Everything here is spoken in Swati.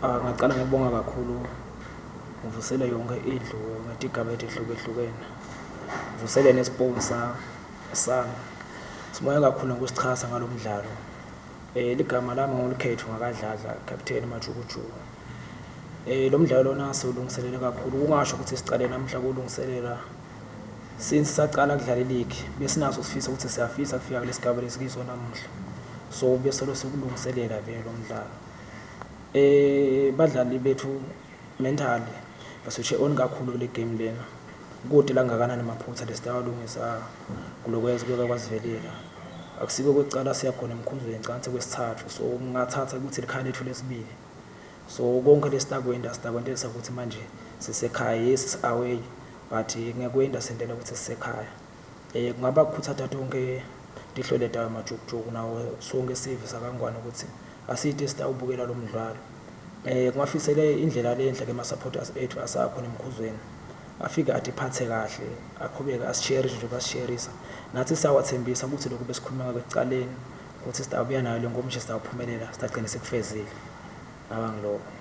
Ah, ngaqala ngibonga kakhulu ngivusele yonke indlu ngetigaba etihlukehlukene. Ngivusele ne-sponsor sami. Sibonge kakhulu ngokusichasa ngalo mdlalo. Eh ligama lami nguLukhetho ngakadladla Captain Majukujuku. Eh lo mdlalo lona siwulungiselele kakhulu kungasho ukuthi sicale namhla kulungiselela since saqala kudlala iligi besinaso sifisa ukuthi siyafisa kufika kulesigaba lesikiso namuhla. So besolo sikulungiselela vele lo mdlalo. Eh badlali bethu mentally baswitche on kakhulu kule game lena. Kude langakanani amaphutha lesitawalungisa kulokweza kuyoke kwazivelela. Akusiko kwekucala siya khona emkhuzweni ngicabanga kwesithathu so ngingathatha ukuthi likhaya lethu lesibili. So konke lesitakwenda sitakwentela ukuthi manje sisekhaya yes away but ngekwenda sentela ukuthi sisekhaya. Eh kungaba kukhuthatha tonke tihlwele tayo majukujuku nawo sonke sive sakangwane ukuthi aside sitawubukela lo mdlalo. Eh kungafisele indlela lenhle ke ma-supporters ethu asakhona emkhuzweni. Afike atiphathe kahle, aqhubeke asi-cherish njengoba si-cherisa. Nathi siyawathembisa ukuthi lokhu besikhuluma ngako ekucaleni ukuthi sitawubuya nayo le nkomishi sitawuphumelela sitagcina sikufezile. Ngaba ngiloko.